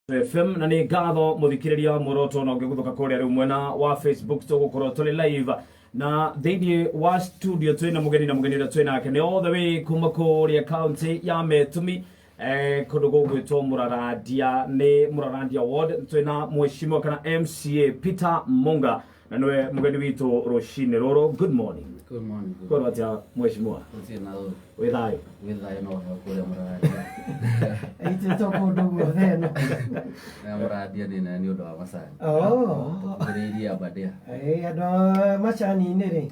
FM na nĩ ngatho mũthikĩrĩria wa muoroto na ũngĩgũthũka kũrĩa rĩu mwena wa Facebook tũgũkorwo tũrĩ live na thĩinĩ wa studio twĩ na mũgeni na mũgeni ũrĩa twĩ nake nĩ all the way kuma kũrĩa county ya Metumi kũndũ gũgwĩtwo Mũrarandia nĩ Mũrarandia ward. Twĩ na mheshimiwa kana MCA Peter Munga na nĩwe mũgeni witũ rũcinĩ rũrũ. Good morning. Good morning. Good. Kwĩrwo atĩa, mheshimiwa? Gũtirĩ na ũru. Wĩ thayũ? Gwĩ thayũ no heo kũrĩa Mũrarandia. Aitĩtwo kũndũ guothe ĩno. Na Mũrarandia nĩ nene nĩ ũndũ wa macani. Oh. Tũkuhĩrĩirie Aberdare. Ĩĩ, andũ a macani-inĩ rĩ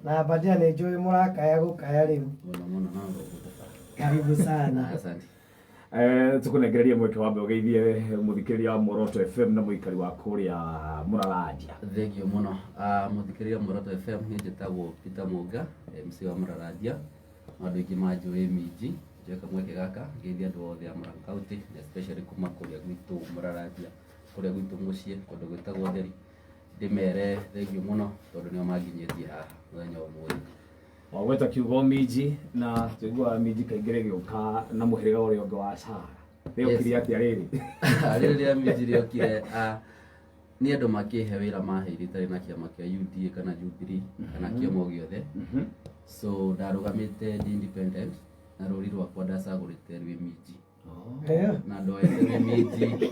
na Aberdare nĩ njũĩ mũrakaya gũkaya rĩu. Mũno mũno na ũgũtũba. Karibu sana. Asante. Tũkũnengererie mweke wambe ũgeithie mũthikĩrĩria wa Muoroto FM na mũikari wa kũrĩa Mũrarandia. Thengiũ mũno. Ah, mũthikĩrĩria Muoroto FM, niĩ njĩtagwo Peter Mũnga, MC wa Mũrarandia. Na andũ aingĩ manjũĩ Minji. Njoe kamweke gaka ngeithie andũ othe a Murang'a County na especially kuma kũrĩa gwitũ Mũrarandia, kũrĩa gwitũ mũciĩ kũndũ gwĩtagwo Theri. Ndĩmere thengiũ mũno tondũ nĩo manginyĩtie haha mũthenya wa ũmũthĩ. Wagweta kiugo minji na tũiguaga minji kaingĩ rĩgĩũka na mũhĩrĩga ũrĩa ũngĩ wa Sara. Rĩokire atĩa rĩrĩ? Rĩrĩ rĩa minji rĩokire nĩ andũ makĩhe wĩra maheire itarĩ na kĩama kĩa UDA kana Jubilee kana kĩama o gĩothe. So ndarũgamĩte ndĩ independent na rũri rwakwa ndacagũrĩte rwĩ minji. Na ndoete rwĩ minji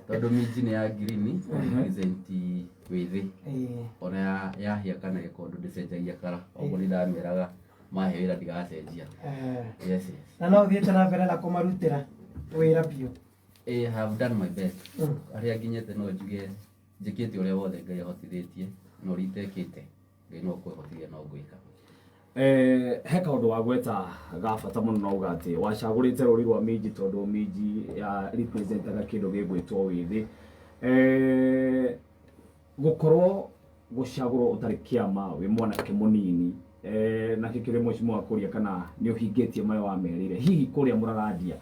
tondũ minji nĩ ya green, represent wĩthĩ. Ona yahĩa kana ĩkondo ndĩcenjagia kara. Ũguo nĩ ndameraga mahe wĩra ndigacenjia. Yes. Na no ũthiĩte na mbere na kũmarutĩra wĩra biũ? I have done my best. Harĩa nginyĩte no njuge njĩkĩte ũrĩa wothe Ngai ahotithĩtie, na ũrĩa itekĩte Ngai no kwĩhotithia no ngwĩka. He kaũndũ wagweta ga bata mũno na uga atĩ wacagũrĩte rũri rwa minji tondũ minji ya representaga kĩndũ gĩgwĩtwo wĩthĩ. Gũkorwo gũcagũrwo ũtarĩ kĩama wĩ mwanake mũnini, na kĩkĩrĩ mheshimiwa kũria kana nĩ ũhingĩtie marĩa wamerĩire hihi kũrĩa Mũrarandia,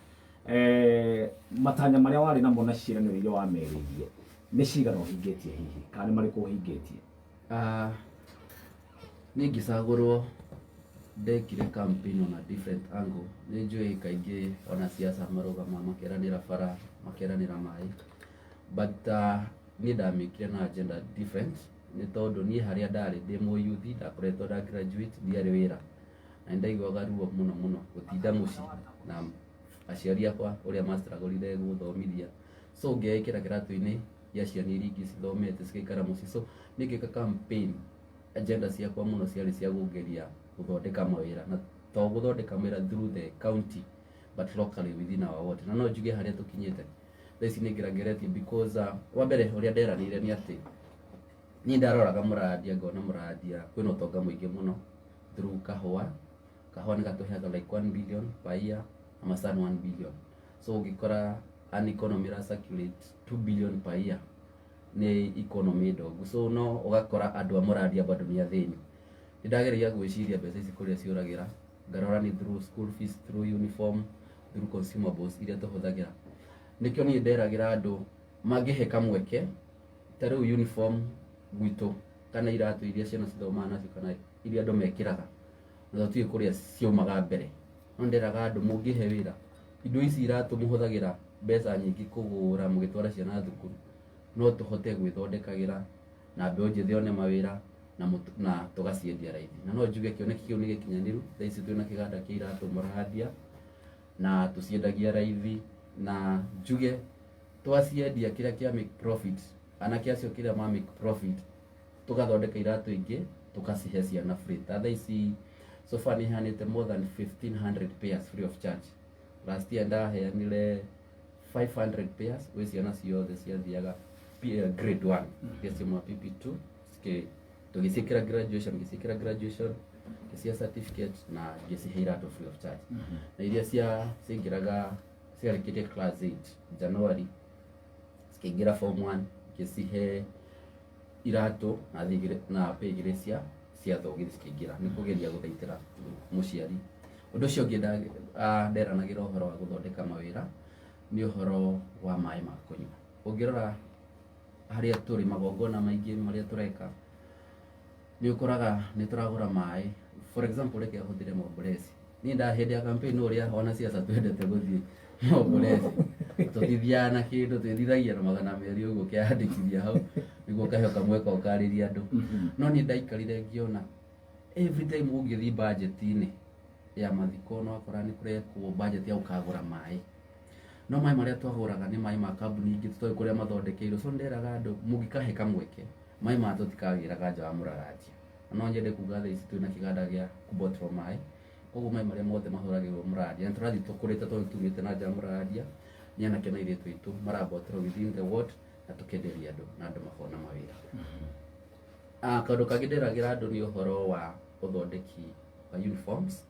matanya marĩa warĩ namo na ciĩranĩro iria wamerĩirie nĩ cigana ũhingĩtie hihi kana nĩ marĩkũ ũhingĩtie? Ah, niĩ ngĩcagũrwo ndekire campaign on a different angle. Nĩ njũĩ kaingĩ ona siasa marũgama makeranĩra bara, makeranĩra maĩ, but niĩ ndamĩkire na agenda different nĩ tondũ niĩ harĩa ndarĩ ndĩ mũyuthi ndakoretwo nda graduate ndiarĩ wĩra na nĩ ndaiguaga ruo mũno mũno gũtinda mũciĩ na aciari akwa ũrĩa mastragũrire gũthomithia, so ngeĩkĩra kĩratũ-inĩ gĩa ciana iria ingĩ cithomete cigaikara mũciĩ. So niĩ ngĩka campaign, agenda ciakwa mũno ciarĩ cia kũgeria gũthondeka mawĩra, na to gũthondeka mawĩra through the county but locally within our ward. Na no njuge harĩa tũkinyĩte thaa ici nĩ ngerageretie because wa mbere ũrĩa nderanĩire nĩ atĩ niĩ ndaroraga Mũrarandia ngona Mũrarandia kwĩna ũtonga mũingĩ mũno through kahũa. Kahũa nĩ gatũheaga like 1 billion per year na macani 1 billion, so ũngĩkora an economy ĩra circulate 2 billion per year nĩ economy ndongu. So no ũgakora andũ a Mũrandia bado nĩ athĩni. Nĩ ndageragia gwĩciria mbeca ici kũrĩa ciũragĩra, ngarora nĩ through school fees, through uniform, through consumables iria tũhũthagĩra. Nĩkĩo niĩ nderagĩra andũ mangĩhe kamweke ta rĩu uniform gwitũ kana iratũ iria ciana cithomaga nacio kana iria andũ mekĩraga na tũtiũĩ kũrĩa ciaumaga mbere, no nderaga andũ mũngĩhe wĩra indo ici iratũ mũhũthagĩra mbeca nyingĩ kũgũra mũgĩtwara ciana thukuru, no tũhote gwĩthondekagĩra na mbeũ njĩthĩ one mawĩra na tũgaciendia raithi. Na no njuge kĩoneki kĩu nĩ gĩkinyanĩru. Thaa ici twĩna kĩganda kĩa iratũ Mũrarandia na tũciendagia raithi, na njuge twaciendia kĩrĩa kĩa make profit, anake acio kĩrĩa ma make profit tũgathondeka iratũ ingĩ tũkacihe ciana free. Ta thaa ici so far nĩ heanĩte more than 1500 pairs free of charge. Last year ndaheanire 500 pairs gwĩ ciana ciothe ciathiaga grade 1 iria ciumaga PP2, tũgĩciĩkĩra graduation, ngĩciĩkĩra graduation ngĩcihe certificate na ngĩcihe iratũ free of charge. Na iria cia ciaingĩraga ciarĩkĩtie class 8 January cikĩingĩra form 1, ngĩcihe iratũ na thĩ igĩrĩ na pay igĩrĩ cia thogithi cikĩingĩra. Nĩ kũgeria gũthaitĩra mũciari. Ũndũ ũcio ũngĩ nderanagĩra ũhoro wa gũthondeka mawĩra nĩ ũhoro wa maĩ ma kũnyua. Ũngĩrora harĩa tũrĩ magongona maingĩ marĩa tũreka nĩ ũkoraga nĩ tũragũra maĩ. For example, reke hũthĩre Mombolesi. Niĩ nda hĩndĩ ya campaign ũrĩa ona siasa twendete gũthiĩ Mombolesi. Tũtithiaga na kĩndũ, twĩthithagia na 200 ũguo ũkĩyandĩkithia hau nĩguo ũkaheo kamweke ũkarĩria andũ. No niĩ ndaikarire ngĩona every time ũngĩthiĩ budget-inĩ ya mathiko no wakora nĩ kũrekwo budget ya gũkagũra maĩ, no maĩ marĩa twagũraga nĩ maĩ ma kambuni ingĩ tũtoĩ kũrĩa mathondekeirwo. So nderaga andũ mũngĩkahe kamweke maĩ maya tũtikagĩraga nja wa Mũrarandia. Na no nyende kuga thaa ici twĩna kĩganda gĩa kũbottle maĩ, koguo maĩ marĩa mothe mahũragĩrwo Mũrarandia na tũrathiĩ tũkũrĩte tondũ tumĩte na nja wa Mũrarandia, nĩ anake na airĩtu aitũ marabottle within the ward na tũkenderia andũ na andũ makona mawĩra. Kaũndũ kangĩ nderagĩra andũ nĩ ũhoro wa ũthondeki wa uniforms,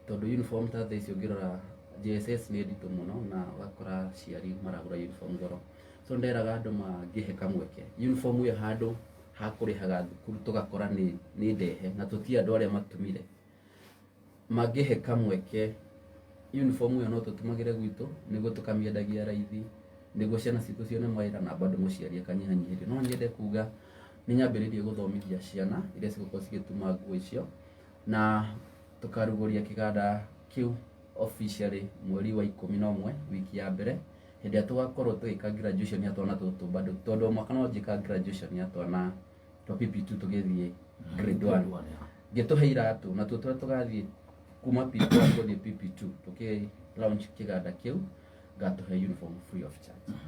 tondũ uniform ta thaa ici ũngĩrora JSS nĩ nditũ mũno na ũgakora aciari maragũra uniform goro. So nderaga andũ mangĩhe kamweke uniform ĩyo handũ ha kũrĩhaga thukuru tũgakora nĩ ndehe na tũti andũ arĩa matumire, mangĩhe kamweke uniform ĩyo no tũtumagĩre gwitũ nĩguo tũkamĩendagia raithi nĩguo ciana citũ cione mawĩra na bado mũciari akanyihanyihĩrio. No nyende kuga nĩ nyambĩrĩirie gũthomithia ciana iria cigũkorwo cigĩtuma nguo icio na tũkarugũria kĩganda kĩu officially mweri wa 11 wiki ya mbere, hĩndĩ ĩrĩa tũgakorwo tũgĩka graduation ya twana tũtũ bado, tondũ o mwaka no njĩka graduation ya twana twa PP2 tũgĩthiĩ grade 1, ngĩtũhe iratũ na tuo tũrĩa tũgathiĩ kuma PP1 gũthiĩ PP2 tũkĩ launch kĩganda kĩu ngatũhe uniform free of charge.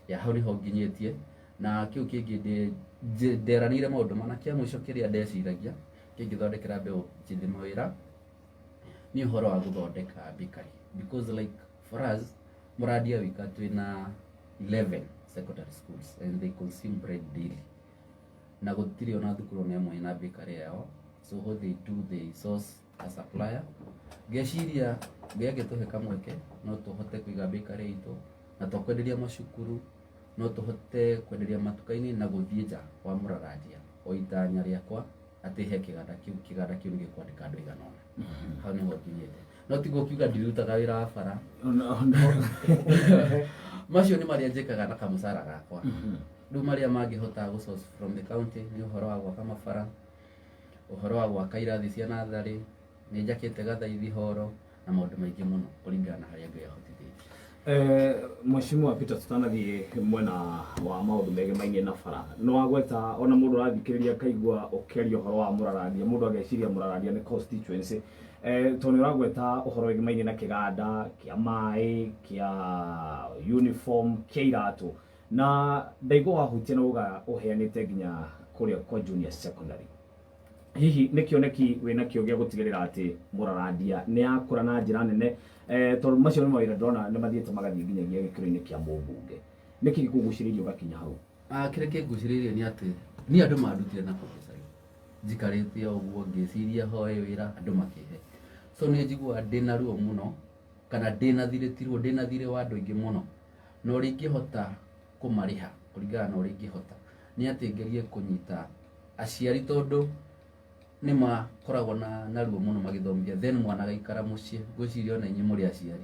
Ya hau nĩho nginyĩtie. Na kĩu kĩngĩ nderanĩire maũndũ mana kĩa mũico kĩrĩa ndeciragia kĩngĩthondekera mbeũ njĩthĩ mawĩra nĩ ũhoro wa gũthondeka bakery, because like for us Mũrandia wika twĩna 11 secondary schools and they consume bread daily, na gũtirĩ ona thukuru ona ĩmwe ĩna bakery yao. So what they do, they source a supplier. Ngeciria Ngai angĩtũhe kamweke no tũhote kũiga bakery itũ na twakwenderia macukuru, no tũhote kwenderia matuka-inĩ na gũthiĩ nja wa Mũrarandia. O itanya rĩakwa atĩ he kĩganda kĩu, kĩganda kĩu nĩ gĩkwandĩka andũ aigana ũna. Hau nĩho nginyĩte, no tiguo kiuga ndirutaga wĩra wa bara. Macio nĩ marĩa njĩkaga na kamũcara gakwa. Rĩu marĩa mangĩhota gũ source from the county nĩ ũhoro wa gwaka mabara, ũhoro wa gwaka irathi cia natharĩ, nĩ njakĩte gathaithi horo na maũndũ maingĩ mũno kũringana na harĩa Ngai ahotithĩtie. Mheshimiwa Peter, tutanathiĩ mwena wa maũndũ megemainie na bara, nĩ wagweta ona mũndũ ũrathikĩrĩria akaigua ũkĩaria ũhoro wa Mũrarandia, mũndũ ageciria Mũrarandia nĩ constituency, tondũ nĩ ũragweta ũhoro wĩgemainie na kĩganda kĩa maĩ, kĩa uniform, kĩa iratũ, na ndaigua wahutia na uga ũheanĩte nginya kũrĩa kwa junior secondary. Hihi nĩ kĩoneki wĩnakĩo gĩa gũtigĩrĩra atĩ Mũrarandia nĩ yakũra na njĩra nene, tondũ macio nĩ mawĩra ndĩrona nĩ mathiĩte magathiĩ nginyagia gĩkĩro-inĩ kĩa mũmbunge? Nĩkĩ gĩkũgucĩrĩirie ũgakinya hau? Kĩrĩa kĩngucĩrĩirie nĩ atĩ niĩ andũ mandutire na kũu gĩcagi, njikarĩte o ũguo ngĩciria hoe wĩra, andũ makĩhe. So nĩ njiguaga ndĩna ruo mũno kana ndĩna thirĩ, ti ruo, ndĩna thirĩ wa andũ aingĩ mũno, na ũrĩa ingĩhota kũmarĩha kũringana na ũrĩa ingĩhota nĩ atĩ ngerie kũnyita aciari, tondũ nĩ makoragwo na ruo mũno magĩthomithia, then mwana agaikara mũciĩ. Ngwĩciria ona inyuĩ mũrĩ aciari,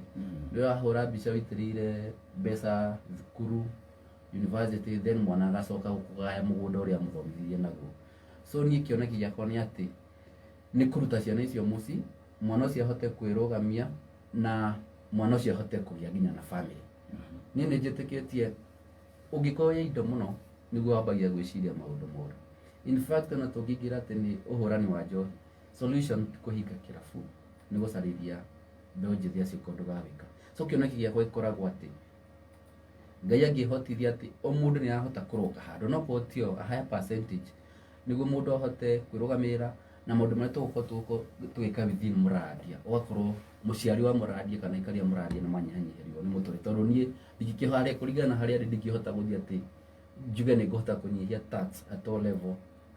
nĩ ũrahũra mbica wĩitĩrĩire mbeca thukuru, university, then mwana agacoka kũgaya mũgũnda ũrĩa amũthomithirie naguo. So niĩ kĩoneki gĩakwa nĩ atĩ nĩ kũruta ciana icio mũciĩ, mwana ũcio ahote kwĩrũgamia na mwana ũcio ahote kũgĩa nginya na family. Niĩ nĩ njĩtĩkĩtie ũngĩkorwo wĩ indo mũno nĩguo wambagia gwĩciria maũndũ moru. In fact, ona tũngĩingĩra atĩ nĩ ũhũrani wa njohi, solution ti kũhinga kĩrabu, nĩ gũcarĩria mbeũ njĩthĩ acio kaũndũ ga gwĩka. So kĩoneki gĩakwa gĩkoragwo atĩ Ngai angĩhotithia atĩ o mũndũ nĩ arahota kũrũga handũ, no korwo tio a higher percentage, nĩguo mũndũ ahote kwĩrũgamĩrĩra na maũndũ marĩa tũgũkorwo tũgĩka within Mũrandia, ũgakorwo mũciari wa Mũrandia kana aikari a Mũrandia nĩ manyihanyihĩrio nĩ mũtũrĩre, tondũ niĩ ndingĩkĩharĩa kũringana na harĩa ndĩ, ndingĩhota gũthiĩ atĩ njuge nĩ ngũhota kũnyihia tax at all level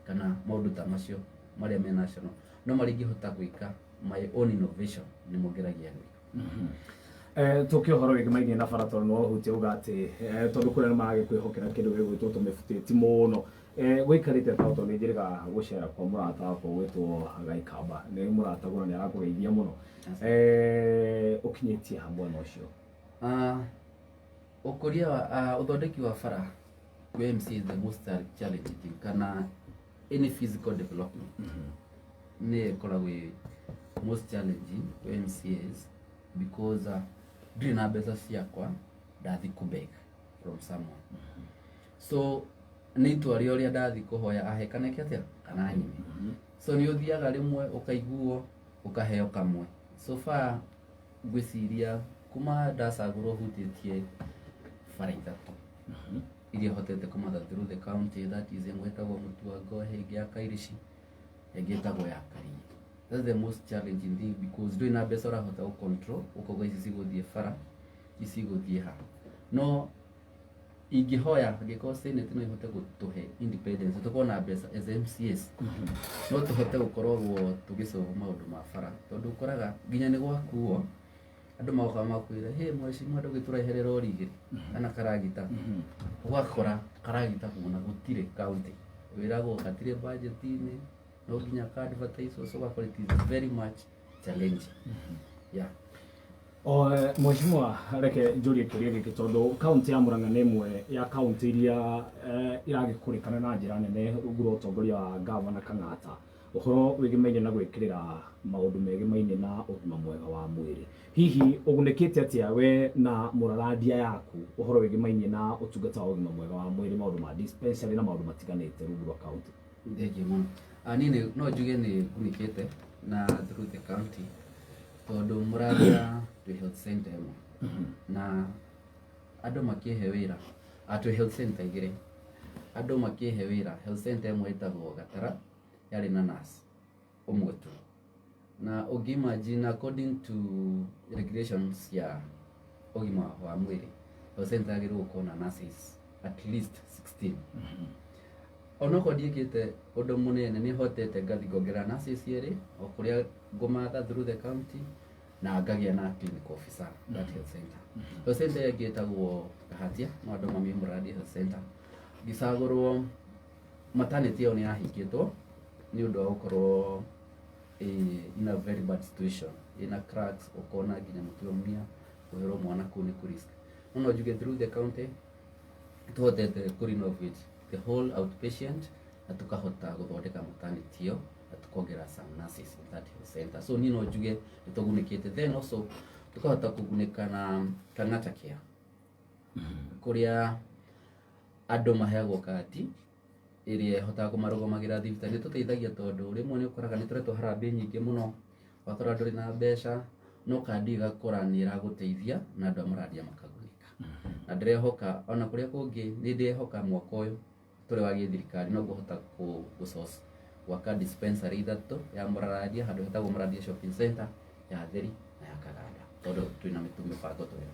kana maũndũ ta macio marĩa me national, no marĩa ingĩhota gwĩka my own innovation nĩ ngeragia gwĩka. Tũke ũhoro wĩgĩmainie na bara, tondũ nĩ wahutia uga atĩ tondũ kũrĩa nĩ maragĩkwĩhokera kĩndũ gĩgwĩtwo tũmĩbutĩti mũno, gũikarĩte ta tondũ nĩ njĩrĩga gũcera kwa mũrata wakwa gwĩtwo Gaikamba, nĩ mũrata gũra, nĩ arakũgeithia mũno. Ũkinyĩtie ha mwena ũcio? Ũkũria wa ũthondeki wa bara kwĩ MC is the most challenging thing, kana any physical development nĩ ĩkoragwo ĩ most challenging kwĩ MCAs, because ndirĩ na mbeca ciakwa. Ndathi kũbeg from someone. So nĩ itua rĩa ũrĩa ndathi kũhoya ahe kana eke atĩa kana nyime. So nĩ ũthiaga rĩmwe ũkaiguo ũkaheo kamwe. So far ngwĩciria kuma ndacagũrwo hutĩtie bara ithatũ iria hotete kũmatha through the county. That is, ĩmwe ĩtagwo Mũtuango, ĩngĩ ya Kairici, ĩngĩ ĩtagwo ya Karia. That's the most challenging thing because ndũrĩ na mbeca ũrahota gũ control, ũkauga ici cigũthiĩ bara, ici igũthiĩ ha. No ingĩhoya angĩkorwo Senate no ihote gũtũhe independence, tũkorwo na mbeca as MCAs, no tũhote gũkorwo tũgĩsolve maũndũ ma bara, tondũ ũkoraga nginya nĩ gwakuo andũ magoka makwĩra, "Hey, mheshimiwa, ndũgĩtũrehere rori igĩrĩ kana karagita." Ũgakora karagita kuona gũtirĩ county, wĩragwo gatirĩ budget-inĩ, no nginya ka advertise. So ũgakora it is very much challenging, yeah. O mheshimiwa, reke njũrie kĩũria gĩkĩ, tondũ kaunti ya Murang'a nĩ ĩmwe ya kaunti iria iragĩkũrĩkana na njĩra nene rungu rwa ũtongoria wa Gavana Kang'ata, ũhoro wĩgĩmaine na gwĩkĩrĩra maũndũ megemaine na ũgima mwega wa mwĩrĩ. Hihi ũgunĩkĩte atĩa we na mũrarandia yaku ũhoro wĩgĩmainie na ũtungata wa ũgima mwega wa mwĩrĩ, maũndũ ma dispensary na maũndũ matiganĩte rungu rwa kaunti? Thengiũ mũno. Niĩ no njuge nĩ ngunĩkĩte na through the county, tondũ Mũranga twĩ health center ĩmwe na andũ makĩhe wĩra, twĩ health center igĩrĩ. Andũ makĩhe wĩra, health center ĩmwe ĩtagwo Gatara yarĩ na nurse ũmwe tu, na ũngĩ imagine, according to regulations cia ũgima wa mwĩrĩ, health center yagĩrĩirwo gũkorwo na nurses at least 16. Onokorwo ndiĩkĩte ũndũ mũnene, nĩ hotete ngathi ngongerera nurses erĩ o kũrĩa ngũmatha through the county, na ngagĩa na clinic officer that health center. Health center ĩngĩ ĩtagwo Kahatia, no andũ mamĩ Mũrandi Health Center. Ngĩcagũrwo, maternity ĩyo nĩ yahingĩtwo nĩ ũndũ wa gũkorwo in a very bad situation, ĩna cracks, ũkona nginya mũtumia kũherwo mwana kũu nĩ kũ risk. No njuge through the county tuhotete kũ renovate the whole outpatient na tukahota gũthondeka maternity ĩyo na tukongerera some nurses in that health center. So niĩ no njuge nĩ tũgunĩkĩte. Then also tukahota kũgunĩka na Kang'ata Care, kũrĩa andũ maheagwo kandi ĩrĩa ĩhotaga kũmarũgamagĩra thibitarĩ. Nĩ tũteithagia, tondũ rĩmwe nĩ ũkoraga nĩ tũretwo harambĩ nyingĩ mũno, ũgakora ndũrĩ na mbeca, no kandi ĩgakora nĩ ĩragũteithia na andũ a Mũrandia makagunĩka. Na ndĩrehoka ona kũrĩa kũngĩ, nĩ ndĩrehoka mwaka ũyũ tũrĩ wa gĩthirikari no ngũhota gũ source gwaka dispensary ithatũ, ya Mũrarandia handũ hetagwo Mũrandia Shopping Center, ya Theri na ya Kaganda, tondũ twĩna mĩbango tũrĩ.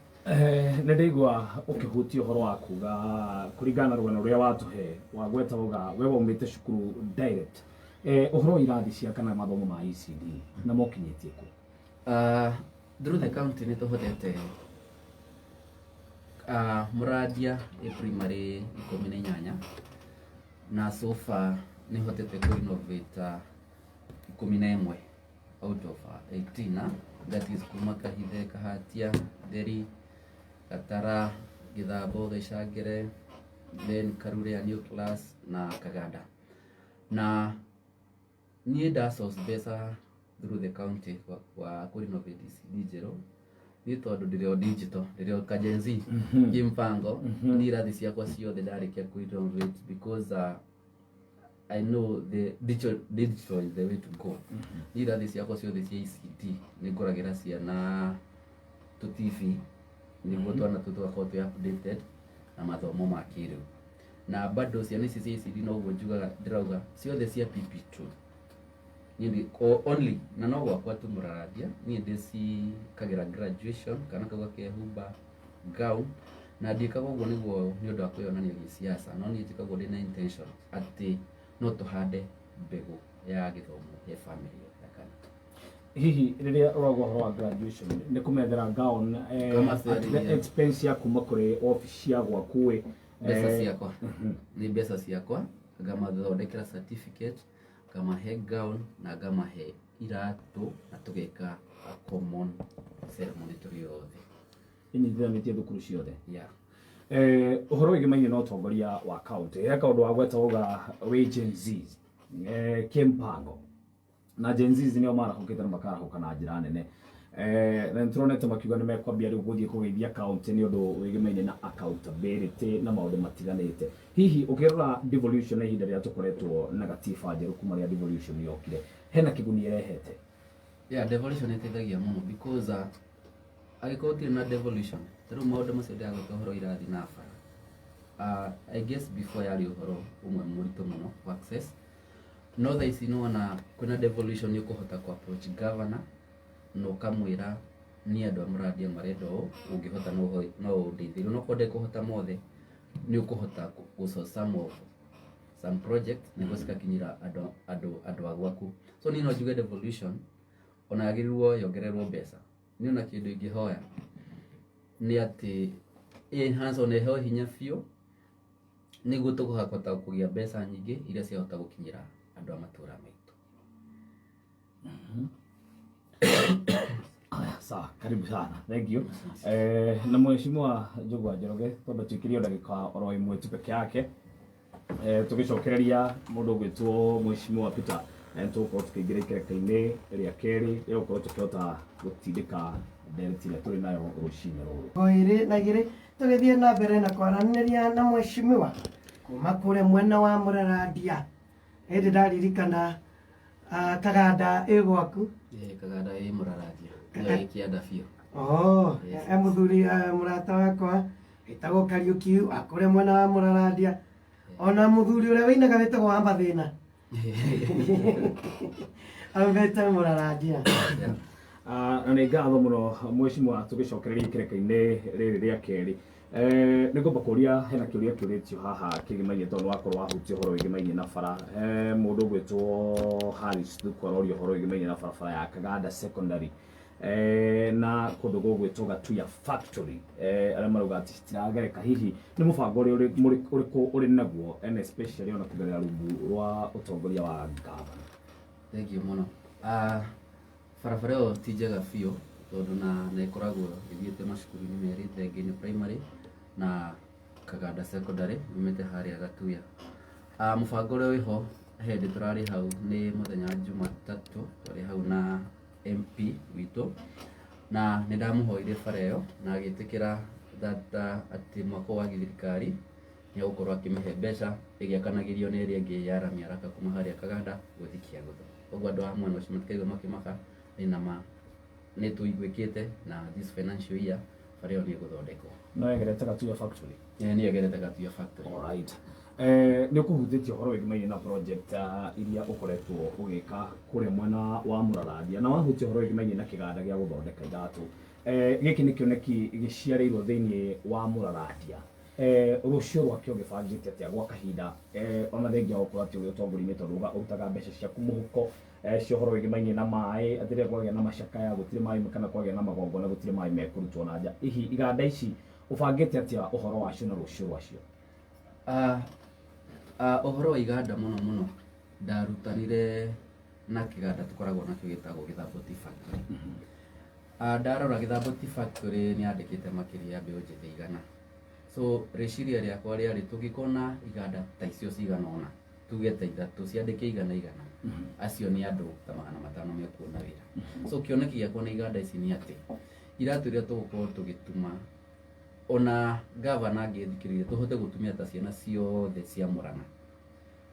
Nĩ ndaigua ũkĩhutia ũhoro wa kuga kũringana na rũgano rũrĩa watũhe wagweta uga we waumĩte cukuru direct, ũhoro wa irathi cia kana mathomo ma ECD na mokinyĩtie kũ? Through the county nĩ tũhotete, Mũrandia ĩ primary 18, na so far nĩ hotete kũ renovate 11 out of 18, that is kuma Kahithe, Kahatia, Theri, Gatara, Githambo, Gĩcangĩre, then Karure ya new class na Kaganda. Na niĩ nda source mbeca through the county kwa kũ renovate ECD njerũ. Niĩ tondũ ndĩrĩ o digital, ndĩrĩ o ka Gen Z kimpango, niĩ irathi ciakwa ciothe ndarĩkia kũ renovate, because I know the digital is the way to go, niĩ irathi ciakwa ciothe cia ECD nĩ ngũragĩra ciana tũ TV nĩguo twana tũu tũgakorwo twĩ updated na mathomo ma kĩrĩu. Na bado ciana ici cia ECD, noguo njugaga, ndĩrauga ciothe cia PP2 niĩ only na no gwakwa tu Mũrarandia niĩ ndĩcikagĩra graduation kana kau gakehumba gown. Na ndiĩkaga ũguo nĩguo nĩ ũndũ wa kwĩyonania gĩsiasa, no niĩ njĩkaga ũguo ndĩna intention atĩ no tũhande mbegũ ya gĩthomo he family ya kana. Hihi rĩrĩa ũrauga ũhoro wa graduation nĩ kũmethera gown Kũmacerithia. at the expense ya kuma kũrĩ obici ya gwaku ĩ? Mbeca ciakwa, nĩ mbeca ciakwa. Ngamathondekera certificate, ngamahe gown na ngamahe iratũ, na tũgeka a common ceremony tũrĩ othe. Inyitithanĩtie thukuru ciothe? Yeah. Ũhoro wĩgĩmainie na ũtongoria wa county, he kaũndũ wagweta uga wĩ Gen Z kĩmpango, na Gen Z nĩo marahũkĩte na makarahũka na njĩra nene. Na nĩtũronete makiuga nĩ mekwambia rĩu gũthiĩ kũgeithia county nĩ ũndũ wĩgĩmaine na accountability na maũndũ matiganĩte. Hihi ũkĩrora devolution na ihinda rĩrĩa tũkoretwo na gatiba njerũ kuma rĩrĩa devolution yokire, hena kĩguni ĩrehete? Yeah, devolution ĩteithagia mũno because angĩkorwo gũtirĩ na devolution, ta rĩu maũndũ macio ndĩragweta ũhoro irathi na bara, I guess before yarĩ ũhoro ũmwe mũritũ mũno ku access, no thaa ici nĩwona kwĩna devolution nĩ ũkũhota ku approach governor na ũkamwĩra niĩ andũ a Mũrandia marenda ũũ, ũngĩhota no ũndeithĩrie, onokorwo ndekũhota mothe nĩ ũkũhota gũ source some of some project nĩguo cigakinyĩra andũ a gwaku. So niĩ no njuge devolution ona yagĩrĩirwo yongererwo mbeca. Niĩ ona kĩndũ ingĩhoya nĩ atĩ enhance ona ĩheo hinya biũ nĩguo tũkahota kũgĩa mbeca nyingĩ iria ciahota gũkinyĩra andũ a matũra maitũ. Aya, sawa, karibu sana, thank you. Na mheshimiwa Njũgũa Njoroge, twamba tuikirie ndagĩka oro ĩmwe tu peke yake, tũgĩcokereria mũndũ ũgwĩtwo mheshimiwa Peter, tũgũkorwo tũkĩingĩra ikereka-inĩ rĩa kerĩ rĩa gũkorwo tũkĩhota gũtindĩka ndereti ĩrĩa tũrĩ nayo rũcinĩ rũrũ. 22 tũgĩthiĩ na mbere na kwaranĩria na mheshimiwa kuma kũrĩa mwena wa Mũrarandia. Hĩndĩ ndaririkana Kaganda ĩ gwaku. Kaganda ĩ Mũrarandia, nĩyo ĩ kĩanda biũ. Oh, Yes. Mũthuri mũrata wakwa wĩtagwo Kariũki wa kũrĩa mwena wa Mũrarandia, ona mũthuri ũrĩa wĩinaga wĩtagwo wa Mathĩna aumĩte Mũrarandia. Na nĩ ngatho mũno mheshimiwa, tũgĩcokereria ikereka-inĩ rĩrĩ rĩa kerĩ. Nĩ ngwamba kũria, hena kĩũria kĩũrĩtio haha kĩgĩmainie tondũ wakorwo wahutia ũhoro wĩgĩmainie na bara. Mũndũ ũgwĩtwo Harris Thuku aroria ũhoro wĩgĩmainie na barabara ya Kaganda Secondary na kũndũ gũgwĩtwo Gatuya Factory, arĩa marauga atĩ citiragereka. Hihi nĩ mũbango ũrĩ ũrĩkũ ũrĩ naguo, and especially ona kũgerera rungu rwa ũtongoria wa gavana? Thank you mũno. Barabara ĩyo ti njega biũ tondũ na nĩ ĩkoragwo ĩthiĩte macukuru-inĩ merĩ, Thenge-inĩ Primary na Kaganda Secondary, yumĩte harĩa Gatuya. Mũbango ũrĩa wĩho, hĩndĩ tũrarĩ hau nĩ mũthenya wa Jumatatũ, twarĩ hau na MP witũ na nĩ ndamũhoire bara ĩyo na agĩtĩkĩra that atĩ mwaka wa gĩthirikari nĩ egũkorwo akĩmĩhe mbeca ĩgĩakanagĩrio nĩ ĩrĩa ĩngĩ ya rami haraka kuma harĩa Kaganda gũthiĩ Kĩagũtho. Ũguo andũ a mwena ũcio matikaigua makĩmaka, nĩ nama nĩ tũiguĩkĩte na this financial year bara ĩyo nĩ ĩgũthondekwo. No ĩgerete Gatuya Factory? Nĩ ĩgerete Gatuya Factory. Alright. Nĩ ũkũhutĩtie ũhoro wĩgĩmainie na project iria ũkoretwo ũgĩka kũrĩa mwena wa Mũrarandia, na wahutia ũhoro wĩgĩmainie na kĩganda gĩa gũthondeka iratũ. Gĩkĩ nĩ kĩoneki gĩciarĩirwo thĩinĩ wa Mũrarandia. Rũciũ rwakĩo gĩbangĩte atĩa gwa kahinda, ona thengia wa gũkorwo atĩ ũrĩ ũtongoria-inĩ, tondũ ũrutaga mbeca ciaku mũhuko cia ũhoro wĩgĩmainie na maĩ, atĩ rĩrĩa kwagĩa na macakaya gũtirĩ maĩ, kana kwagĩa na magongona gũtirĩ maĩ mekũrutwo na nja. Hihi iganda ici ũbangĩte atĩa ũhoro wacio na rũciũ rwacio? Ũhoro wa iganda mũno mũno ndarutanire na kĩganda tũkoragwo nakĩo gĩtagwo Gĩthambo Tea Factory. Ndarora Gĩthambo Tea Factory nĩ yandĩkĩte makĩria ya mbeũ njĩthĩ 100. So rĩciria rĩakwa rĩarĩ tũngĩkorwo na iganda ta icio cigana ũna, tuge ta ithatũ ciandĩke igana igana, acio nĩ andũ ta 500 mekuona wĩra. So kĩoneki gĩakwa na iganda ici nĩ atĩ iratũ iria tũgũkorwo tũgĩtuma, ona gavana angĩthikĩrĩria, tũhote gũtumia ta ciana ciothe cia Murang'a.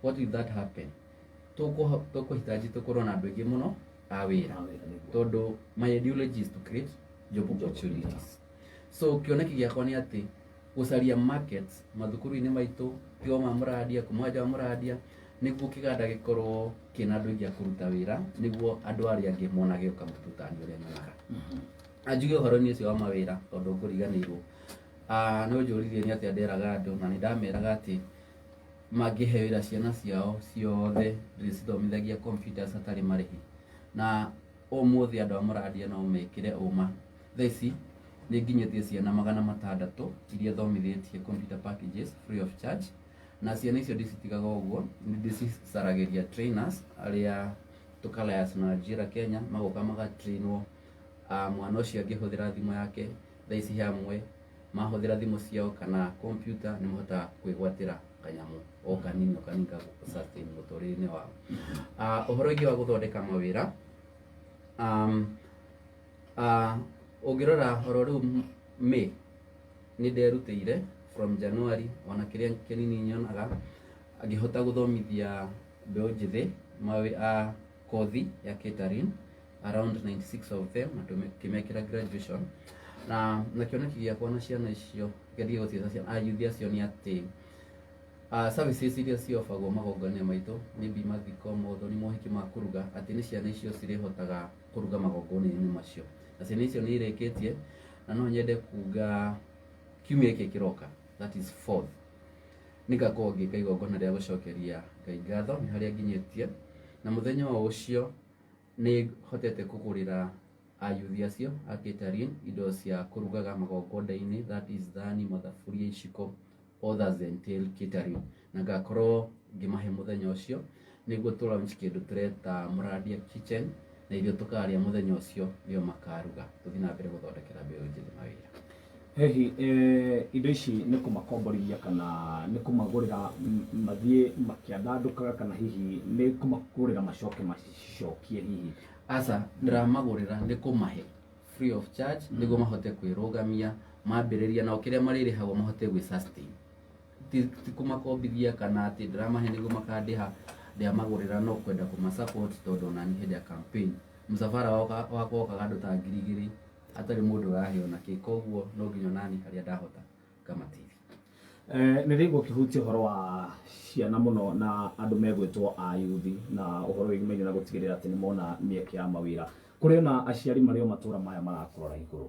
What will that happen? Tũkũhitaji tũkorwo na andũ aingĩ mũno a wĩra, tondũ my ideology is to create job opportunities. So kĩoneki gĩakwa nĩ atĩ gũcaria markets mathukuru-inĩ maitũ, tigo ma Mũrandia, kuma nja wa Mũrandia, nĩguo kĩganda gĩkorwo kĩna andũ aingĩ a kũruta wĩra, nĩguo andũ arĩa angĩ monage kamũtu tani ũrĩa nyonaga. Na njuge ũhoro-inĩ ũcio wa mawĩra, tondũ ngũriganĩirwo, nĩ ũnjũririe nĩ atĩa nderaga andũ, na nĩ ndameraga atĩ mangĩhe wĩra ciana ciao ciothe ndĩcithomithagia computers hatarĩ marĩhi. Na ũmũthĩ andũ a Mũrandia no mekĩre ũma, thaa ici nĩ nginyĩtie ciana 600 iria thomithĩtie computer packages free of charge, na ciana icio ndicitigaga ũguo, nĩ ndĩcicaragĩria trainers arĩa tũkalayas na Ajira Kenya, magoka magatrainwo. Mwana ũcio angĩhũthĩra thimũ yake, thaa ici he amwe mahũthĩra thimũ ciao kana computer nĩ mahotaga kwĩgwatĩra kanyamũ o kanini o kanini ga sustain mũtũrĩre-inĩ wao. Ũhoro ũngĩ wa gũthondeka mawĩra, Ũngĩrora oro rĩu May nĩ nderutĩire from January ona kĩrĩa kĩnini nyonaga ngĩhota gũthomithia mbeũ njĩthĩ mawe a kothi ya catering around 96 of them na tũkĩmekĩra graduation na kĩoneki gĩakwa na ciana icio ngerie gũciĩta ciana ayuthi acio nĩ atĩ services iria ciofagwo magongona maitũ maybe mathiko mothoni mohiki ma kũruga atĩ nĩ ciana icio cirĩhotaga kũruga magongona-inĩ macio na ciana icio nĩ irĩkĩtie na no nyende kuga kiumia gĩkĩ kĩroka, that is fourth, nĩngakorwo ngĩka igongona rĩa gũcokeria Ngai ngatho nĩ harĩa nginyĩtie na mũthenya o ũcio nĩ hotete kũgũrĩra ayuthi acio a catering indo cia kũrugaga magongona-inĩ, that is thani, mathaburia, iciko, others entail catering, na ngakorwo ngĩmahe mũthenya ũcio nĩguo tũ launch kĩndũ tũreta Mũrandia Kitchen na irio tũkarĩa mũthenya ũcio nĩo makaruga tũthiĩ na mbere gũthondekera mbeũ njĩthĩ mawĩra. Hihi indo ici nĩ kũmakomborithia kana nĩ kũmagũrĩra mathiĩ makĩandandũkaga kana hihi nĩ kũmagũrĩra macoke macicokie hihi? Aca, ndĩramagũrĩra, nĩ kũmahe free of charge nĩguo mahote kwĩrũgamia mambĩrĩria nao kĩrĩa marĩrĩhagwo mahote gwĩ sustain. Ti kũmakombithia kana atĩ ndĩramahe nĩguo makandĩha, ndĩramagũrĩra no kwenda kũma support tondũ onani hĩndĩ ya campaign mũcabara wakwa wokaga andũ ta 2000 hatarĩ mũndũ ũraheo nakĩ, koguo no nginya onani harĩa ndahota ngamateithia. Nĩ ndĩigua ũkĩhutia ũhoro wa ciana mũno na andũ megwĩtwo ayuthi na ũhoro wĩgimaine na gũtigĩrĩra atĩ nĩ mona mĩeke ya mawĩra. Kũrĩ ona aciari marĩ o matũra maya marakũrora igũrũ.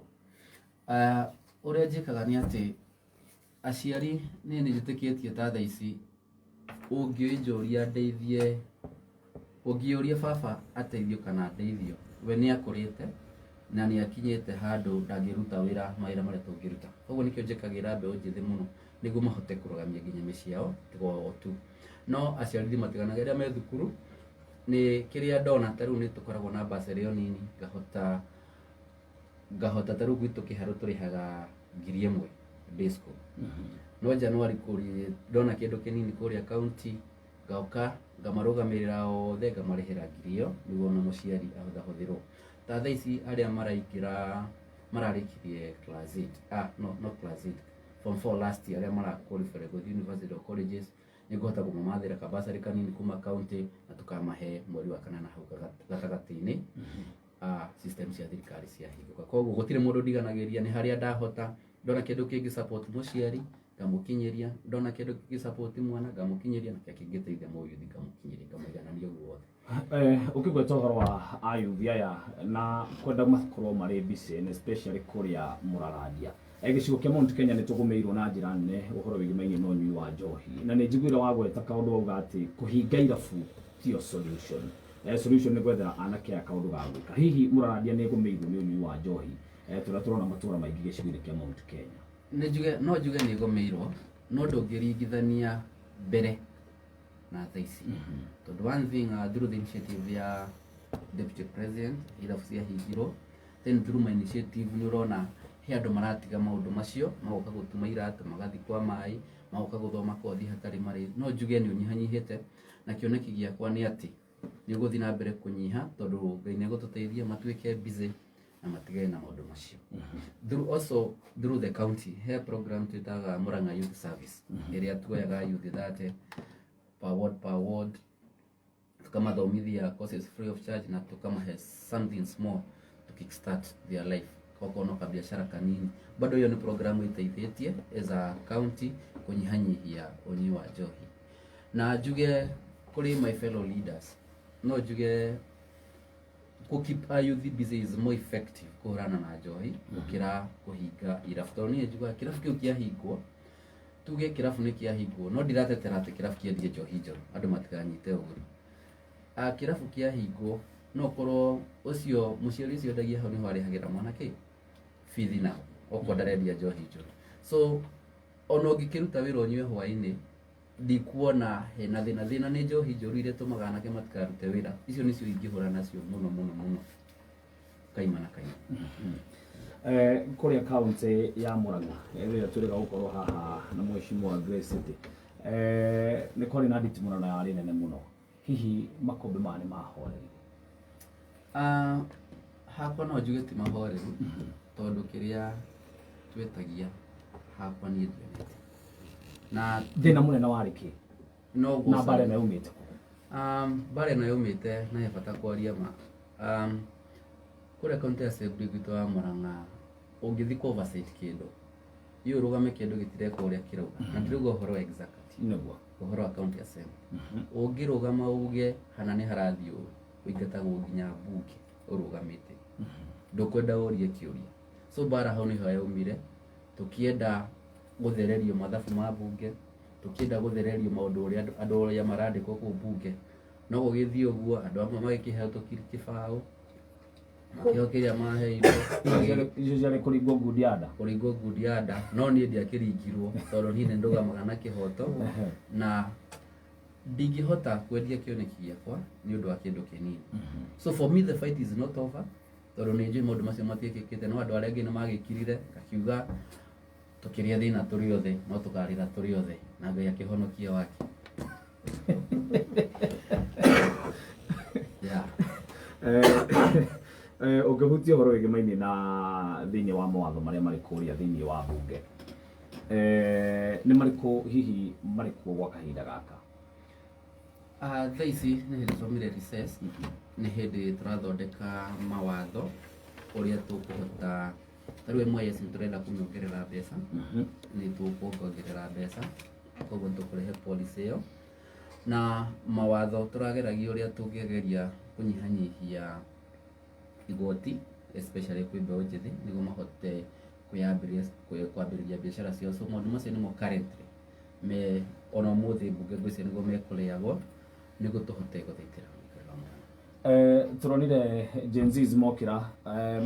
Ũrĩa njĩkaga nĩ atĩ aciari niĩ nĩ njĩtĩkĩtie ta thaa ici ũngĩnjũria ndeithie, ũngĩũria baba ateithio kana ndeithio, we nĩ akũrĩte na nĩ akinyĩte handũ ndangĩruta wĩra mawĩra marĩa tũngĩruta. Koguo nĩkĩo njĩkagĩra mbeũ njĩthĩ mũno nĩguo mahote kũrũgamia nginya mĩciĩ yao tiga o tu. No aciari matiganaga rĩrĩa me thukuru nĩ kĩrĩa ndona ta rĩu nĩ tũkoragwo na bursary o nini ngahota ta rĩu gwitũ kĩharũ tũrĩhaga 1000 day school. No January kũrĩ ndona kĩndũ kĩnini kũrĩa county ngoka ngamarũgamĩrĩra othe ngamarĩhĩra ngiri ĩyo nĩguo ona mũciari ahũthahũthĩrwo. Ta thaa ici arĩa maraingĩra mararĩkirie class 8, no, not class 8, form 4 last year, arĩa mara qualify gũthiĩ university or colleges nĩngũhota kũmamathĩra kabasarĩ kanini kuma county na tũkamahe mweri wa kanana hau gatagatĩ-inĩ system cia thirikari ciahingũka. Koguo gũtirĩ mũndũ ndiganagĩria, nĩ harĩa ndahota ndona kĩndũ kĩngĩ support mũciari ngamũkinyĩria, ndona kĩndũ kĩngĩ support mwana ngamũkinyĩria, na kĩrĩa kĩngĩteithia mũyuthi ngamũkinyĩria, ngamũiganania ũguo wothe. Ũkĩgweta ũhoro wa ayuthi aya na kwenda makorwo marĩ busy and especially kũrĩa Mũrarandia, gĩcigo kĩa Mount Kenya nĩ tũgũmĩirwo na njĩra nene ũhoro wĩgĩmainie na ũnyui wa njohi na nĩ njiguire wagweta kaũndũ wauga atĩ kũhinga irabu tiyo solution. Solution nĩ gwethera anake aya kaũndũ ga gwĩka. Hihi Mũrarandia nĩ ĩgũmĩirwo nĩ ũnyui wa njohi tũrĩa tũrona matũra maingĩ gĩcigo-inĩ kĩa Mount Kenya? Nĩ njuge, no njuge nĩ ĩgũmĩirwo no ndũngĩringithania mbere na thaa ici tondũ one thing, through the initiative ya deputy president irabu ciahingirwo, then through my initiative nĩ ũrona he andũ maratiga maũndũ macio magoka gũtuma iratũ, magathiĩ kwa maĩ, magoka gũthoma kothi hatarĩ marĩ. No njuge nĩ ũnyihanyihĩte na kĩoneki gĩakwa nĩ atĩ nĩ ũgũthiĩ na mbere kũnyiha tondũ Ngai nĩ egũtũteithia matuĩke busy na matigane na maũndũ macio. Through also through the county he program twĩtaga Murang'a Youth Service ĩrĩa tuoyaga youth 30 per ward per ward, tukamathomithia courses free of charge na tukamahe something small to kickstart their life, okorwo no kabiashara kanini. Bado hiyo nĩ program ĩteithĩtie as a county kũnyihanyihia ũnyui wa njohi. Na njuge kũrĩ my fellow leaders, no njuge kũ keep a youth busy is more effective kũhũrana na njohi gũkĩra kũhinga irabu, tondũ niĩ njugaga kĩrabu kĩu kĩahingwo, tuge kĩrabu nĩ kĩahingwo, no ndiratetera atĩ kĩrabu kĩendie njohi njũru, andũ matikanyite ũru. Kĩrabu kĩahingwo no ũkorwo ũcio mũciari ũcio endagia hau nĩho arĩhagĩra mwana kĩ bithi nao okorwo ndarendia njohi njũru. So ona ũngĩkĩruta wĩra ũnyue hwaĩ-inĩ ndikuona hena thĩna. Thĩna nĩ njohi njũru iria itũmaga anake matikarute wĩra, icio nĩcio ingĩhũra nacio mũno mũno mũno kaima na kaima. Kũrĩa kaunti ya Murang'a ĩrĩa tũrĩga gũkorwo haha na mheshimiwa Grace City, nĩ kwarĩ na nditimũrano yarĩ nene mũno, hihi makũmbĩ maya nĩ mahorerire? Hakwa no njuge ti mahoreru, tondũ kĩrĩa twetagia hakwa niĩ ndionete na Thĩna mũnene warĩ kĩ? No Na mbara ĩno yaumĩte kũ? Mbara ĩno yaumĩte na he bata kwaria ma kũrĩa county assembly gwitũ wa Murang'a, ũngĩthiĩ kũ oversight kĩndũ, iũ ũrũgame kĩndũ gĩtireka ũrĩa kĩrauga, na ndirauga ũhoro wa executive, ũhoro wa county assembly, ũngĩrũgama uge hana nĩ harathiĩ ũru, ũingatagwo nginya mbunge ũrũgamĩte, ndũkwenda ũrie kĩũria. So mbara hau nĩho yaumire, tũkĩenda gũthererio mathabu ma mbunge, tũkĩenda gũthererio maũndũ ũrĩa andũ arĩa marandĩkwo kũu mbunge. No gũgĩthiĩ ũguo, andũ amwe magĩkĩheo tũkiri kĩbaũ, makĩheo kĩrĩa maheirwo. Icio ciarĩ kũringwo ngundi ya nda. Kũringwo ngundi ya nda, no niĩ ndiakĩringirwo tondũ niĩ nĩndũgamaga na kĩhoto na ndingĩhota kwendia kĩoneki gĩakwa nĩ ũndũ wa kĩndũ kĩnini. So for me the fight is not over, tondũ nĩ njũĩ maũndũ macio matiĩkĩkĩte, no andũ arĩa angĩ nĩ magĩkirire, ngakiuga tũkĩrĩa thĩna tũrĩ othe no tũkarĩra tũrĩ othe, na Ngai akĩhonokia wake. Yeah. Ũngĩhutia ũhoro wĩgĩmaine na thĩinĩ wa mawatho marĩa marĩ kũrĩa thĩinĩ wa mbunge, nĩ marĩkũ hihi marĩ kuo gwa kahinda gaka? Thaa ici nĩ hĩndĩ twaumire recess, nĩ hĩndĩ tũrathondeka mawatho ũrĩa tũkũhota. Ta rĩu MYS nĩ tũrenda kũmĩongerera mbeca, nĩ tũkuongerera mbeca, koguo nĩ tũkũrehe policy ĩyo na mawatho tũrageragia ũrĩa tũngĩgeria kũnyihanyihia igoti, especially kwĩ mbeũ njĩthĩ, nĩguo mahote kwĩyambĩrĩria kwambĩrĩria biacara ciao. So maũndũ macio nĩmo currently me ona ũmũthĩ mbunge ngwĩciria nĩguo mekũrĩagwo, nĩguo tũhote gũthaitĩra mũikarĩre wa Murang'a. Turonire Gen Zs mokĩra,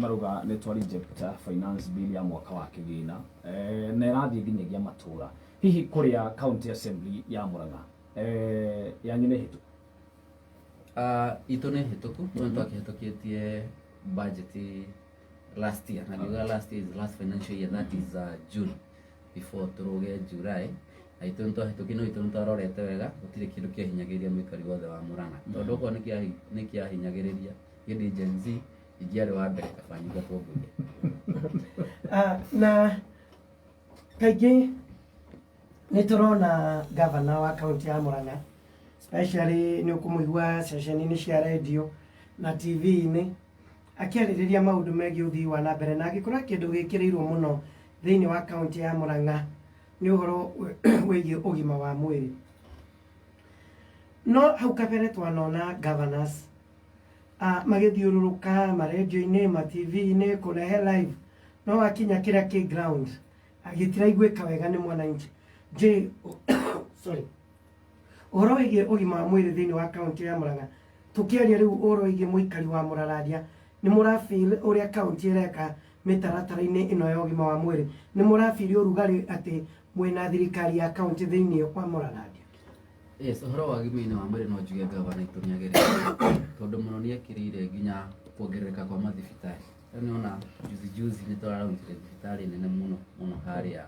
marauga nĩ twa reject finance bill ya mwaka wa kĩgĩna, na ĩrathiĩ nginyagia matũra. Hihi kũrĩa county assembly ya Murang'a, yanyu nĩ hĩtũku? Itũ nĩ hĩtũku, no nĩ twakĩhĩtũkĩtie budget last year, na ngiuga last year is last financial year, that is June, before tũrũge July. Na itũ nĩ twahĩtũkia, no itũ nĩ twarorete wega gũtirĩ kĩndũ kĩahinyagĩrĩria mũikari wothe wa Murang'a, tondũ okorwo nĩ kĩahinyagĩrĩria hĩndĩ Gen Z ingĩarĩ wa mbere kaba nyingatwo mbunge. Na kaingĩ nĩ tũrona gavana wa kaunti ya Murang'a, especially nĩ ũkũmũigua ceceni-inĩ cia radio na TV-inĩ akĩarĩrĩria maũndũ megiĩ ũthii wa na mbere, na angĩkorwo kĩndũ gĩkĩrĩirwo mũno thĩinĩ wa kaunti ya Murang'a nĩ ũhoro wĩgiĩ ũgima wa mwĩrĩ. No hau kabere twanona governors magĩthiũrũrũka marendio-inĩ, ma TV-inĩ, kũrehe live, no wakinya kĩrĩa kĩ ground gĩtiraiguĩka wega nĩ mwananchi. Je, sorry, ũhoro wĩgiĩ ũgima wa mwĩrĩ thĩinĩ wa kaunti ya Murang'a, tũkĩaria rĩu ũhoro wĩgiĩ mũikari wa Mũrarandia, nĩ mũrafeel ũrĩa kaunti ĩreka mĩtaratara-inĩ ĩno ya ũgima wa mwĩrĩ? Nĩ mũrafeel ũrugarĩ atĩ mwĩna thirikari ya kaunti thĩinĩ wa Mũrarandia? Yes, ũhoro wa ũgima-inĩ wa mwĩrĩ no njuge gavana itũ nĩ ageretie, tondũ mũno nĩ ekĩrĩire nginya kuongerereka kwa mathibitarĩ. Rĩu nĩona juzi juzi nĩ tũraraunchire thibitarĩ nene mũno mũno harĩa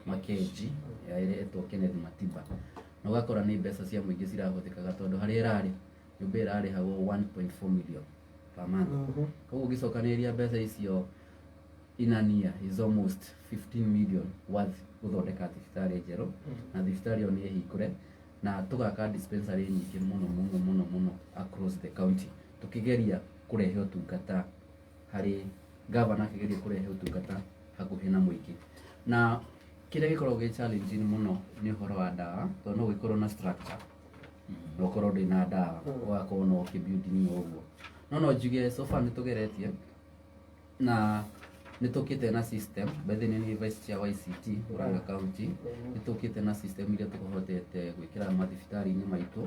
Makenji ya ĩrĩa ĩtwo Kenneth Matiba, na ũgakora nĩ mbeca cia mũingĩ cirahũthĩkaga, tondũ harĩa ĩrarĩ nyũmba ĩrarĩhagwo 1.4 million per month. Koguo ũngĩcokanĩrĩria mbeca icio inania is almost 15 million worth gũthondeka thibitarĩ njerũ, na thibitarĩ ĩyo nĩ ĩhingũre, na tũgaka dispensary nyingĩ mũno mũno mũno mũno across the county, tũkĩgeria kũrehe ũtungata harĩ gavana, akĩgeria kũrehe ũtungata hakuhĩ na mũingĩ. Na kĩrĩa gĩkoragwo gĩ challenging mũno nĩ ũhoro wa ndawa, tondũ no gũkorwo na structure na ũkorwo ndwĩ na ndawa, ũgakorwo no ũkĩ-building ũguo. No njuge so far nĩ tũgeretie na nĩ tũkĩte na system. By the way, nĩ vice chair wa ICT Murang'a County. Nĩ tũkĩte na system iria tũhotete gwĩkĩra mathibitarĩ-inĩ maitũ,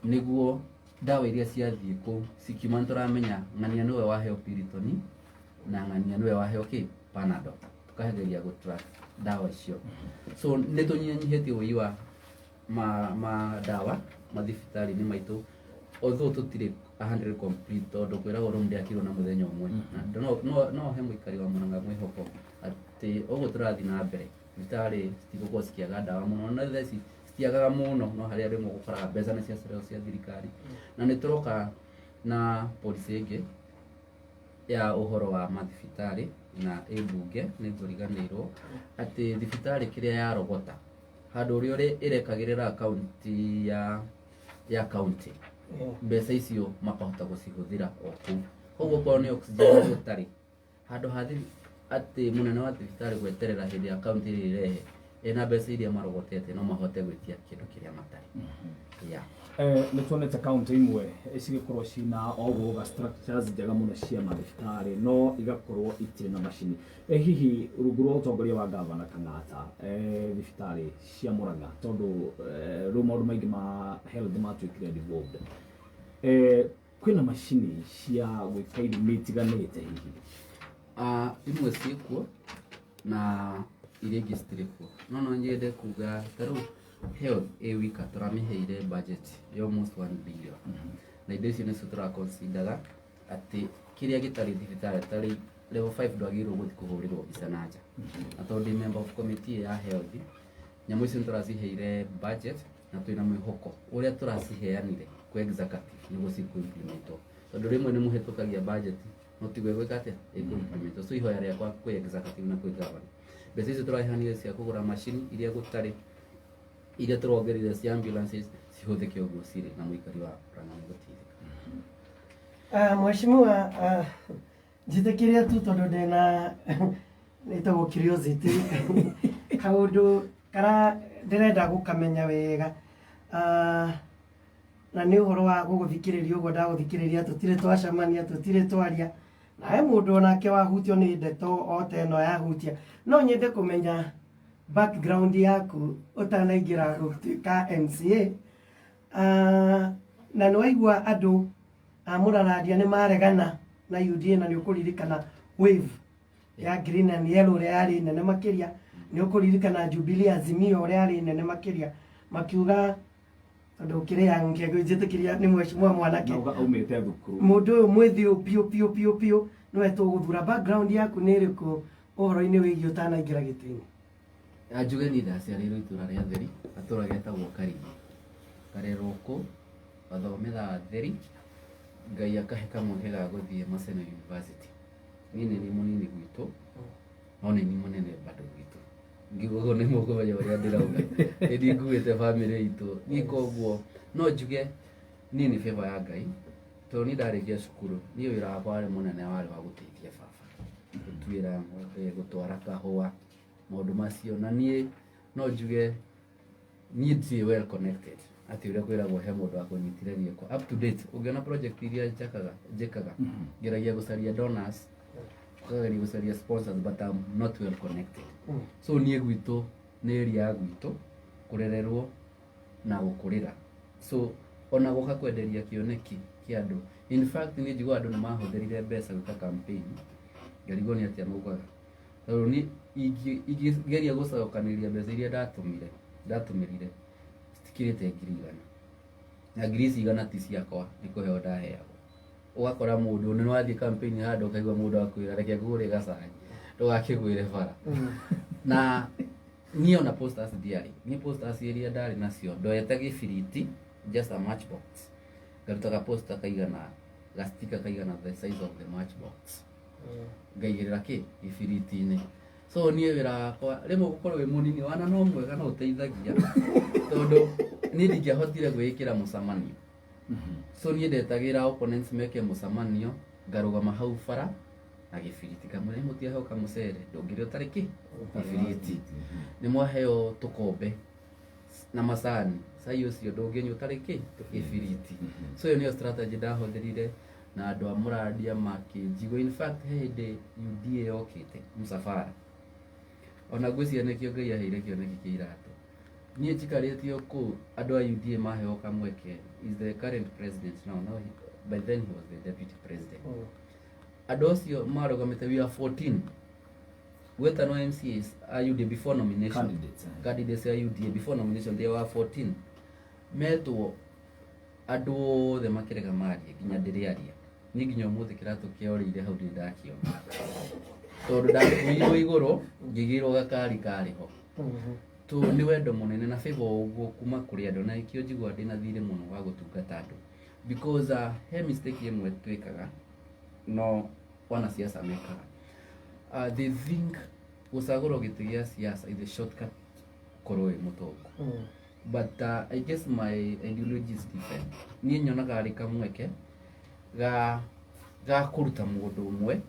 nĩguo ndawa iria ciathiĩ kũu cikiuma nĩ tũramenya ng'ania nĩwe waheo Piriton na ng'ania nĩwe waheo kĩ Panadol, tũkageria gũ track ndawa icio. So nĩ tũnyihanyihĩtie ũi wa ma ndawa mathibitarĩ-inĩ maitũ, although tũtirĩ 100 complete, tondũ kwĩragwo room ndĩakirwo na mũthenya ũmwe. Na no he mũikari wa Murang'a mwĩhoko atĩ ũguo tũrathiĩ na mbere, thibitarĩ citigũkorwo cikĩaga ndawa mũno, na thaa ici citiagaga mũno, no harĩa rĩmwe ũkoraga mbeca nĩ ciacererwo cia thirikari. Na nĩ tũroka na policy ĩngĩ Ya ũhoro wa mathibitarĩ na ĩ mbunge nĩ ngũriganĩirwo atĩ thibitarĩ kĩrĩa yarogota handũ ũrĩa ĩrekagĩrĩra akaunti ya county, mbeca icio makahota gũcihũthĩra o kũu. Koguo korwo nĩ oxygen gũtarĩ handũ ha atĩ mũnene wa thibitarĩ gweterera hĩndĩ ya county ĩrĩa ĩrehe ĩna mbeca iria marogotete, no mahote gwĩtia kĩndũ kĩrĩa matarĩ, yeah. Nĩ tuonete kaunti imwe cigĩkorwo cina oguo structures njega mũno cia mathibitarĩ, no igakorwo itirĩ na macini. Hihi rungu rwa ũtongoria wa gavana Kang'ata, thibitarĩ cia Murang'a, tondũ rĩu maũndũ maingĩ ma health matuĩkire devolved, kwĩna macini cia gwĩka ithimi itiganĩte hihi? Ah, imwe ciĩkuo na iria ingĩ citirĩ kuo, no nyende kuga ta rĩu health ĩ wika tũramĩheire budget ya almost 1 billion, na indo icio nĩcio tũraconsideraga atĩ kĩrĩa gĩtarĩ thibitarĩ, tarĩ level 5 ndwagĩrĩirwo gũthiĩ kũhũrĩrwo mbica na nja. Na tondũ ndĩ member of committee ya health, nyamũ icio nĩtũraciheire budget na twĩna mwĩhoko ũrĩa tũraciheanire kwĩ executive nĩguo cikũ-implementwo, tondũ rĩmwe nĩ mũhĩtũkagia budget no tiguo ĩgwĩka atĩa, ĩkũ-implementwo. So ihoya rĩakwa kwĩ executive na kwĩ governor, mbeca icio tũraheanire cia kũgũra macini iria gũtarĩ, iria tũrongereire cia ambulances, cihũthĩke ũguo cirĩ na mũikari wa Murang'a nĩ gũteithĩka. Mheshimiwa, njĩtĩkĩria tu tondũ ndĩna ĩtagwo curiosity, kaũndũ kara ndĩrenda gũkamenya wega. Na nĩ ũhoro wa gũgũthikĩrĩria ũguo ndagũthikĩrĩria, tũtirĩ twacemania, tũtirĩ twaria na he mũndũ onake wahutio nĩ ndeto o ta ĩno yahutia. No nyende kũmenya background yaku ũtanaingĩra gũtuĩka MCA. Na nĩ waigua andũ a Mũrarandia nĩ maregana na UDA, na nĩ ũkũririkana wave ya green and yellow ũrĩa yarĩ nene makĩria, nĩ ũkũririkana Jubilee Azimio ũrĩa yarĩ nene makĩria, makiuga tondũ ũkĩrĩ young, njĩtĩkĩria nĩ mheshimiwa mwanake. Nauga aumĩte thukuru. Mũndũ ũyũ mwĩthĩ ũyũ piũ piũ piũ piũ nĩwe tũgũthura. Background yaku nĩ ĩrĩkũ ũhoro-inĩ wĩgiĩ ũtanaingĩra gĩtĩ-inĩ? Njuge niĩ ndaciarĩirwo itũra rĩa Theri, gatũra getagwo Karigi, ngarerwo kũ, ngathomera Theri, Ngai akahe kamweke ga gũthiĩ Maseno University. Niĩ nĩ niĩ mũnini gwitũ, no nĩ niĩ mũnene bado gwitũ. Ngiuga ũguo nĩ mũkũmenya ũrĩa ndĩrauga, nĩ niĩ nguĩte bamĩrĩ itũ niĩ. Koguo no njuge niĩ nĩ favor ya Ngai, tondũ niĩ ndarĩkia cukuru, niĩ wĩra wakwa warĩ mũnene warĩ wa gũteithia baba gũtuĩra ng'ombe, gũtwara kahũa, maũndũ macio. Na niĩ no njuge niĩ ndirĩ well connected atĩ ũrĩa kwĩragwo he mũndũ akũnyitire gĩko. Up to date ũngĩona project iria njakaga, njĩkaga, ngeragia gũcaria donors, ũkageria gũcaria sponsors, but I'm not well connected. So niĩ gwitũ nĩ area ya gwitũ kũrererwo na gũkũrĩra, so ona gũka kwenderia kĩoneki kĩa andũ. In fact, niĩ njiguaga andũ nĩ mahũthĩrire mbeca gwĩka campaign, ngarigwo nĩ atĩa maugaga, tondũ niĩ ingĩgeria gũcokanĩrĩria mbeca iria ndatũmĩrire citikĩrĩte 100,000, na ngiri ici igana ti ciakwa, nĩ kũheo ndaheagwo. Ũgakora mũndũ nĩ wathiĩ campaign handũ, ũkaigua mũndũ akwĩra, "Reke ngũgũre gacai ndũgakĩgwĩre bara." Na niĩ ona posters ndiarĩ, niĩ posters iria ndarĩ nacio ndoete gĩbiriti, just a matchbox, ngarutaga poster kaigana gastika kaigana the size of the matchbox, ngaigĩrĩra kĩ gĩbiriti-inĩ. So niĩ wĩra wakwa rĩmwe gũkorwo wĩ mũnini wana no mwega, no ũteithagia, tondũ niĩ ndingĩahotire gwĩĩkĩra mũcemanio. So niĩ ndetagĩra opponents meke mũcemanio, ngarũgama hau bara na gĩbiriti, ngamwĩra, "Mũtiaheo kamũcere, ndũngĩrĩa ũtarĩ kĩ gĩbiriti. Nĩ mwaheo tũkombe na macani, cai ũcio ndũngĩnyua ũtarĩ kĩ gĩbiriti." So ĩyo nĩyo strategy ndahũthĩrire na andũ a Mũrandia makĩnjigua. In fact, he hĩndĩ UDA yokĩte msafara, ona ngwĩciria nĩkĩo Ngai aheire kĩoneki kĩa iratũ. Niĩ njikarĩtio kũu, andũ a UDA maheo kamweke, is the current president now, by then he was the deputy president. Andũ acio marũgamĩte, we are 14 gwĩtanwo MCAs a UDA before nomination. Candidates, eh. Candidates a UDA before nomination, they were 14. Metwo andũ othe makĩrega marie, nginya ndĩrĩaria niĩ. Nginya ũmũthĩ kĩratũ kĩorĩire hau ndirĩ ndakiona, tondũ ndakuirwo igũrũ ngĩgĩrwo gakari karĩ ho. To nĩ wendo mũnene na favor ũguo kuma kũrĩ andũ, na ikĩo njigua ndĩna thirĩ mũno wa gũtungata andũ, because he mistake ĩmwe twĩkaga no Wanasiasa mekaga, they think gũcagũrwo gĩtĩ gĩa siasa is a shortcut gũkorwo wĩ mũtongu. But I guess my ideology is different. Niĩ nyonaga arĩ kamweke ga kũruta mũndũ ũmwe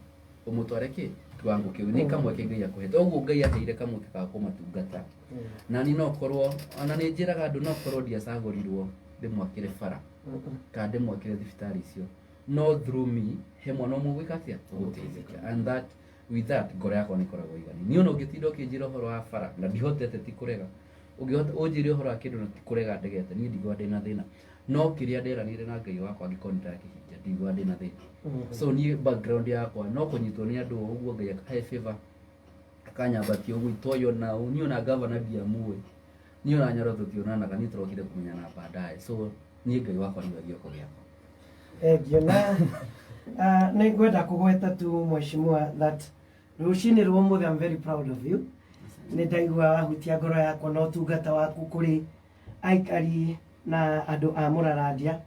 ũmũtware kĩ kiwango kĩu. Nĩ kamweke Ngai akũhete, ũguo Ngai aheire kamweke ga kũmatungata. Na niĩ no korwo, ona nĩ njĩraga andũ, no korwo ndiacagũrirwo ndĩmwakĩre bara kana ndĩmwakĩre thibitarĩ icio, no through me he mwana ũmwe gwĩka atĩa, ũgũteithĩka. And that, with that, ngoro yakwa nĩ ĩkoragwo ĩiganu. Niĩ ona ũngĩtinda ũkĩnjĩra ũhoro wa bara na ndihotete, ti kũrega. Ũngĩhota ũnjĩre ũhoro wa kĩndũ na ti kũrega ndegete, niĩ ndigua ndĩna thĩna. No kĩrĩa nderanire na Ngai wakwa, angĩkorwo nĩ ndakĩhingia, ndigua ndĩna thĩna. So niĩ background yakwa no kũnyitwo nĩ andũ o ũguo, Ngai akahe favor, akanyambatia ũguo itoyo. Na niĩ ona gavana ndiamuĩ, niĩ ona Nyoro tũtionanaga, niĩ tũrokire kũmenyana baadaye. So niĩ Ngai wakwa nĩwe gĩoko gĩakwa. Ngĩona nĩ ngwenda kũgweta tu, mheshimiwa, that rũcinĩ rwa ũmũthĩ I'm very proud of you. Nĩ ndaigua wahutia ngoro yakwa na ũtungata waku kũrĩ aikari na andũ a Mũrarandia,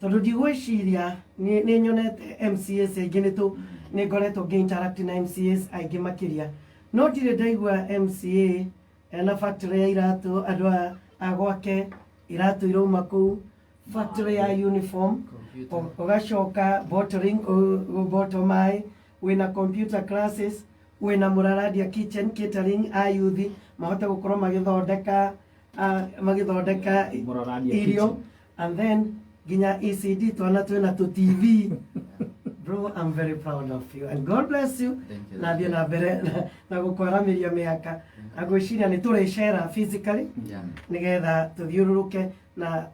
tondũ ndigwĩciria nĩ nyonete MCAs aingĩ, nĩ tũ nĩ ngoretwo ngĩ interact na MCAs aingĩ makĩria, no ndirĩ ndaigua MCA ena factory ya iratũ, andũ a gwake iratũ irauma kũu, factory ya uniform. Computer. Ũgacoka bottling, gũboto maĩ, wĩna computer classes, wĩna Mũrarandia kitchen catering, a youth mahote gũkorwo magĩthondeka, magĩthondeka Mũrarandia irio. kitchen. And then nginya ECD twana twĩna tũ TV. Bro, I'm very proud of you and God bless you. Thank you. Na thiĩ na mbere na gũkwaramĩria mĩaka, na ngwĩciria nĩ tũrĩcera physically nĩgetha tũthiũrũrũke na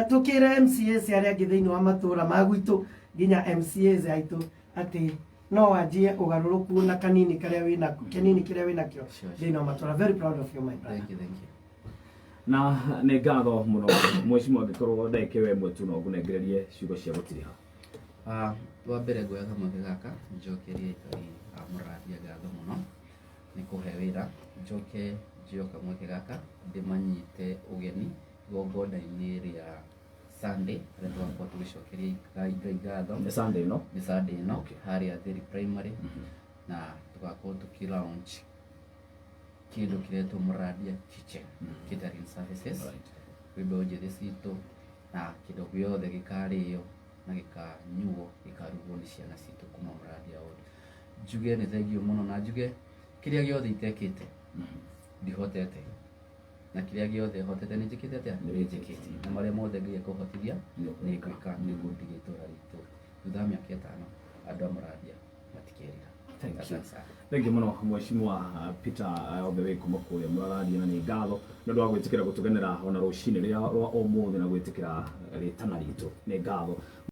tũkĩre MCAs arĩa angĩ thĩinĩ wa matũra ma gwitũ, nginya MCAs aitũ, atĩ no wanjie ũgarũrũku na kanini karĩa wĩnako, kĩnini kĩrĩa wĩnakĩo thĩinĩ wa matũra. Very proud of you, my brother. Thank you, thank you. Na nĩ ngatho mũno, mheshimiwa. Angĩkorwo ndagĩka ĩyo ĩmwe tu, no ngũnengererie ciugo cia gũtiriha. Wa mbere nguoya kamweke gaka njokerie aikari a Mũrarandia ngatho mũno nĩ kũhe wĩra. Njoke njoe kamweke gaka ndĩmanyite ũgeni igongona-inĩ rĩa Sunday harĩa tũgakorwo tũgĩcokeria Ngai ngatho. Nĩ Sunday no? Nĩ Sunday ĩno harĩa Theri Primary, na tũgakorwo tũkĩ launch kĩndũ kĩretwo Mũrarandia Kitchen Catering Services kwĩ mbeũ njĩthĩ citũ, na kĩndũ gĩothe gĩkarĩo na gĩkanyuo gĩkarugwo nĩ ciana citũ kuma Mũrarandia ward. Njuge nĩ thengiũ mũno, na njuge kĩrĩa gĩothe itekĩte ndihotete, na kĩrĩa gĩothe hotete nĩ njĩkĩte atĩa, nĩ njĩkĩte, na marĩa mothe Ngai akũhotithia nĩ ngwĩka nĩguo ndige itũra ritũ. Thutha wa mĩaka 5 andũ a Mũrarandia matikerira. Thank you. Asante sana. Thank you mũno, mheshimiwa Peter, all the way kuma kũrĩa Mũrarandia, na nĩ ngatho nĩ ũndũ wa gwĩtĩkĩra gũtũgenera ona rũcinĩ rĩa rwa ũmũthĩ na gwĩtĩkĩra rĩtana ritũ. Nĩ ngatho.